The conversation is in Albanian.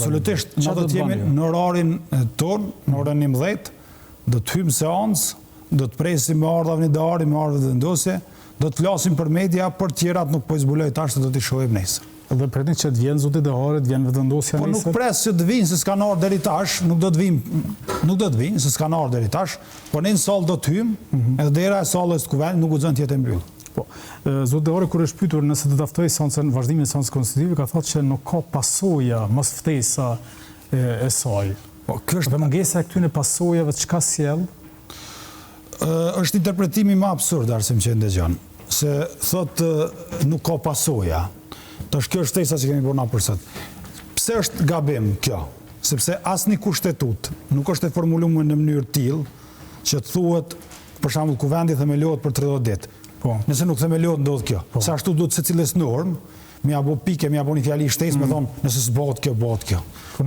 Absolutisht, ne do të jemi në orarin tonë, në orën 11, do të hyjmë seancë, do të presim me ardhë Avni Dehari, me ardhë Vetëvendosje, do të flasim për media, për tjerat nuk po i zbuloj tash se do t'i shohim nesër. Dhe pritni që të vjen zoti Dehari, të vjen Vetëvendosja nesër? Po nuk pres që të vijnë se s'kanë ardhur deri tash, nuk do të vijnë, nuk do të vijnë se s'kanë ardhur deri tash, po ne në sallë do të hyjmë, mhm. edhe dera e sallës së Kuvendit nuk guxon të jetë e mbyllur. Po. Zoti Dehari kur është pyetur nëse do ta ftojë seancën, vazhdimin e seancës konstitutive, ka thënë që nuk ka pasoja mosftesa e, e saj. Po, kjo është dhe mungesa e këtyre pasojave çka sjell? Është interpretimi më absurd Arsim që ndëgjon, se thotë nuk ka pasoja. Tash kjo është ftesa që kemi bërë na për sot. Pse është gabim kjo? Sepse asnjë kushtetutë nuk është e formuluar në mënyrë të tillë që të thuhet për shembull kuvendi themelohet për 30 ditë. Po. Nëse nuk themelohet ndodh kjo. Po. Se ashtu duhet secilës normë me ia bo pikë, me ia bo një fjali shtesë, mm. me thonë, nëse s'bohet kjo, bohet kjo. Po.